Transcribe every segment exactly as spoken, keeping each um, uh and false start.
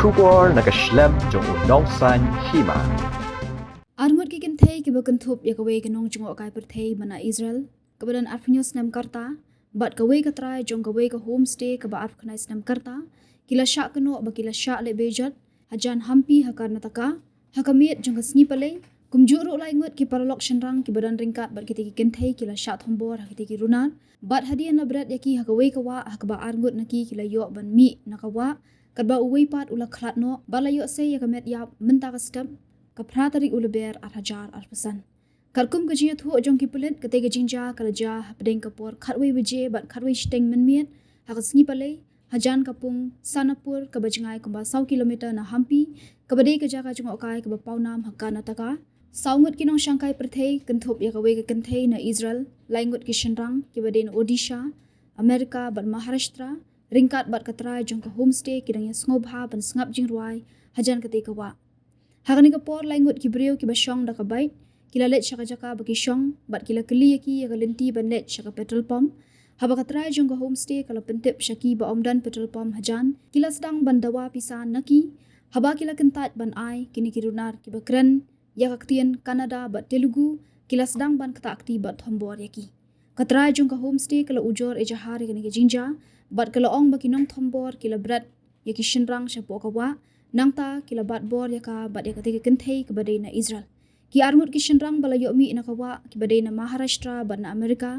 Khubor na ka shlem jong u Nongsaiñ Hima. Arngut ki kynthei kiba kynthup ïa kawei ka nongjngohkai pyrthei ba na Israel, kaba don arphew snem ka rta, bad kawei ka trai jong kawei ka homestay kaba arphew khyndai snem ka rta, ki la shah kynnoh ba ki la shah leh bejot hajan Hampi ha Karnataka ha ka miet jong ka sngi Palei. Kumjuh ruh lai ngut ki paralok shynrang kiba don ryngkat bad kitei ki kynthei ki la shah thombor ha kitei ki runar, bad hadien la bret ïa ki ha kawei ka wah ha kaba arngut na ki ki la ïoh ban mih na ka wah, katba uwei pat u la khlad noh, bad la ïoh sei ïa ka met ïap mynta ka step, ka phra tarik u Lber ar hajar arphew san. Katkum ka jingïathuh jong ki pulit, katei ka jingjia ka la jia hapdeng ka por khatwei baje bad khatwei shiteng mynmiet ha ka sngi Palei, hajan ka pung Sanapur, kaba jngai kumba saw kilometer na Hampi, kaba dei ka jaka jngohkai kaba pawnam ha Karnataka. Saw ngut ki nongshangkai pyrthei kynthup ïa kawei ka kynthei na Israel, lai ngut ki shynrang kiba dei na Odisha, Amerika bad Maharashtra, ryngkat bad ka trai jong ka homestay, ki dang ïa sngewbha ban sngap jingrwai hajan katei ka wah. Ha kane ka por, lai ngut ki briew kiba shong da ka bike ki la leit sha ka jaka ba ki shong, bad ki la kylli ïa ki ïa ka lynti ban leit sha ka petrol pump. Haba ka trai jong ka homestay ka la pyntip sha ki ba ym don petrol pump hajan, ki la sdang ban dawa pisa na ki. Haba ki la kyntait ban ai, kine ki runar kiba kren ïa ka ktien Kannada bad Telugu, ki la sdang ban ktah kti bad thombor ïa ki. Ka trai jong ka homestay ka la ujor ejahar ïa kane ka jingjia, bad ka la ong ba ki nongthombor ki la bret ïa ki shynrang shapoh ka wah, nangta ki la bat bor ïa ka bad ïa katei ka kynthei kaba dei na Israel. Ki arngut ki shynrang ba la ïoh mih na ka wah, kiba dei na Maharashtra bad na Amerika,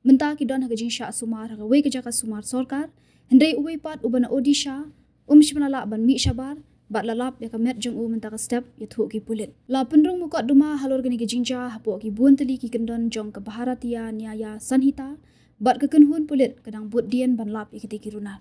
mynta ki don ha ka jingshah sumar ha kawei ka jaka sumar sorkar, hynrei uwei pat uba na Odisha, um shym la lah ban mih shabar, bad la lap ïa ka met jong u mynta ka step, ïathuh ki pulit. La pynrung mukotduma halor kane ka jingjia hapoh ki bun tylli ki kyndon jong ka Bharatiya Nyaya Sanhita, bad ka kynhun pulit ka dang bud dien ban lap ïa kitei ki runar.